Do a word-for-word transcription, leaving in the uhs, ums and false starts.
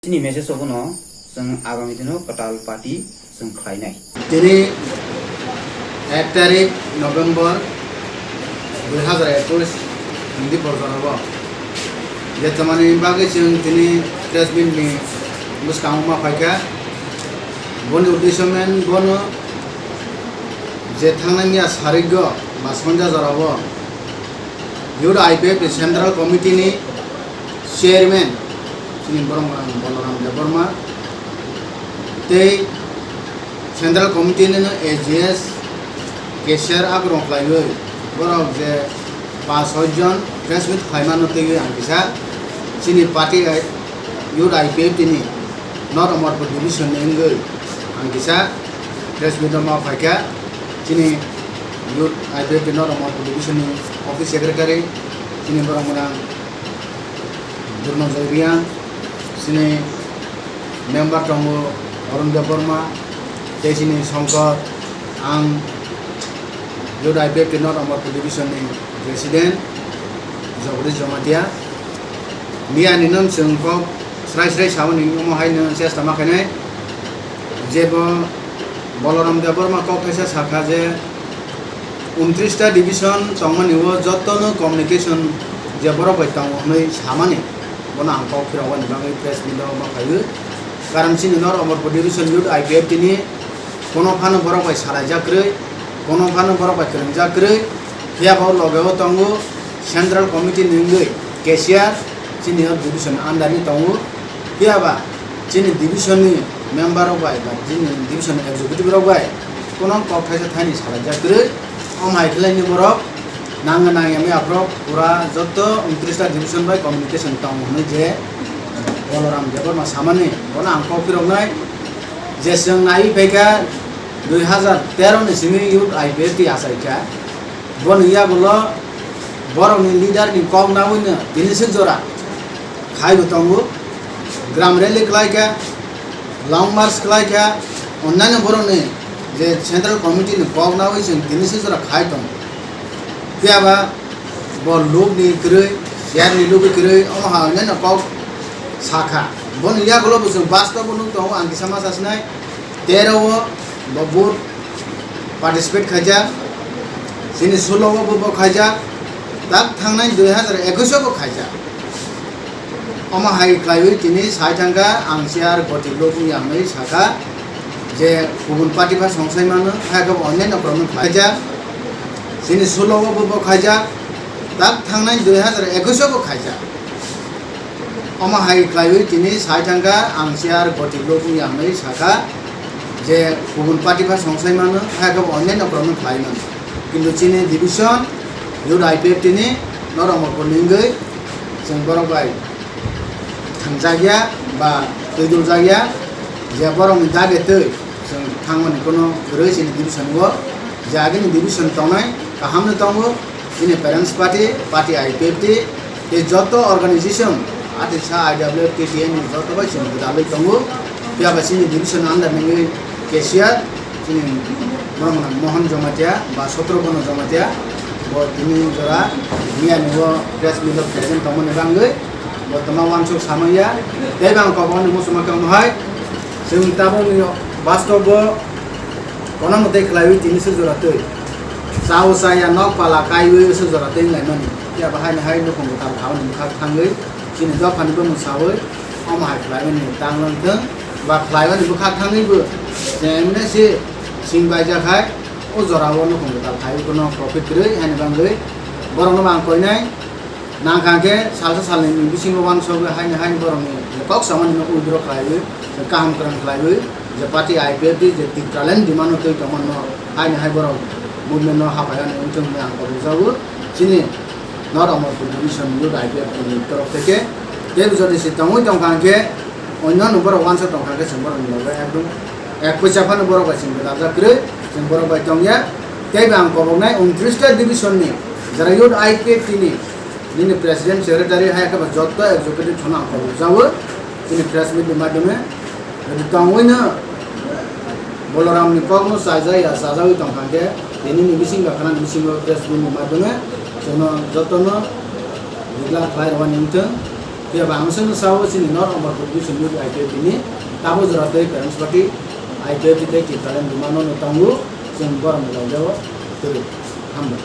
Chini message o bono chwng agami dino kwtal party chwng khlainai. Tini ek tarik November dui hazar ekwis hindi porjor abo je tamani bagwi chwng tini press meet ni bwskango ma phaikha. Boni uddesho men bono je thangnai miya sariggo ba sonja jorabo Youth I P F ni Central Committee ni Chairman chini borok rang Balaram Debbarma tei Central Committee ni A G S cashier akrong khlaiwi borok je pas soi jon press meet khlaimano twiwi ang kisa chini party Youth I P F T ni North Amarpur division ni wngwi ang kisa press meet o ma phaikha. Chini Youth I P F T North Amarpur division ni office secretary chini borok mwnang Durnojoy Riang, chini member tongo Arun Debbarma, tei chini Songkor, ang Youth I P F T North Amarpur division ni president Jagadish Jamatia. Miya ni nwng chwng kok srai srai samani omo hai nwng chesta ma khainai. Jebo Balaram Debbarma kok kaisa sakha je untris ta division tongmani o jotono communication je borok bai tongo hwnwi samani, bono ang kok phirogani bagwi press meet o ma phaiwi. Karon chini North Amarpur division Youth I P F T ni kono phano borok bai salaijak kwrwi, kono phano borok bai kwrwngjak kwrwi, phiya ba o loge o tongo Central Committee ni wngwi cashier chini o division under ni tongo. Phiya ba chini division ni member rok bai ba chini division ni executive rok bai kono kok thaisa thaini salaijak kwrwi. Omo hai khe laini borok nangya nangya maya borok pura joto untris ta division bai communication tong hwnwi je Balaram Debbarma samani bono ang kok phiroknai je chwng naiwi phaikha dui hazar tero ni simi Youth I P F T achaikha. Boni yagulo borokni leader ni kok nawino tini se jora khaibo tongo. Gram rally khlaikha, long march khlaikha, onnaino borokni je Central Committee ni kok nawi chwng tini se jora khai tongo. Phiya ba bo lukni kwrwi, chair ni lugwi kwrwi, omo hai onnaino kok sakha. Boni yagulo bo chwng bastobo nuk tongo, ang kisa ma sasinai. Tero o bo vote participate khaijak, chini sulo o bo bo khaijak, tak thangnai dui hazar ekwis o bo khaijak. Omo hai khlaiwi tini sai thangkha, ang chair goti lobwi ang nai sakha je kubun party pha songsai mano, hai khe bo onnaino borokno khaijak, chini sulo o bo bo khaijak, tak thangnai dui hazar ekwis o bo khaijak. Omo hai khlaiwi tini sai thangkha, ang chair goti lobwi ang nai sakha je kubun party pha songsai mano, hai khe bo onnaino borokno khlai mano. Kintu chini division Youth I P F T ni North Amarpur ni wngwi chwng borok bai thangjakya ba twi duljakya, je borokni dagi twi chwng thangmani kono kwrwi chini division o, je agini division tongnai kahamno tongo. Chini Parents Party, Party I P F T, tei joto organization, atisa I W F T T N ni joto bai chwng gwdalwi tongo. Phiya ba chini division under ni wngwi cashier, chini borok mwnang Mohan Jamatia ba Satrabono Jamatia, bo tini jora miyani o press meet o present tongmani bagwi bo twma uansuk samaya. Tei bo ang kok ani muchungma khe omo hai, chwng tabukni bastobo kono mwtai khlaiwi tini se jora twi. Chao chaya nok pala kaiwi se jora twi wnglaimani. Phiya ba haino hai nukhung kwtal khauni bwkhak thangwi chini dophani bumung sawi omo hai khlaimani tang wng thung ba khlaimani bwkhak thangwibo je emne se sing baijak hai o jorao nukhung kwtal khaiwi kono profit kwrwi haini bagwi borokno bo ang koinai. Nangkha khe salsa salnwi ni bisingo uansugwi haini haini borokni kok samani no withdraw khlaiwi, kaham kwrwng khlaiwi, je party I P F T je Tipraland demand-o twi tongmano haini hai borok movement-no haphai ani wngthung hwnwi ang kok rwjago. Chini North Amarpur Division Youth I P F T ni torof theke tei jodi se tongwi tongkha khe onno no borok uansuk tongkha khe chwng borokni loge ekdom ek poisa phano borok bai chwng gwdaljak kwrwi, chwng borok bai tongya. Tei bo ang koboknai untris ta division ni jara Youth I P F T ni nini president secretary hai khe bo joto executive sono ang kobokjago chini press meet ni madhyome. Jodi tongwino Balaram ni kokno chajak ya chajagwi tongkha khe tini ni bising ba khana ni bisingo press meet ni madhyome chwngno jotono declare khlai rwani wngthung. Phiya ba ang chwngno sao chini North Omorpur Division ni I P F T ni tabuk jora tei Kailansapati I P F T tei Tipraland buma no tongo, chwng borok ni logeo kwrwi. Hambai.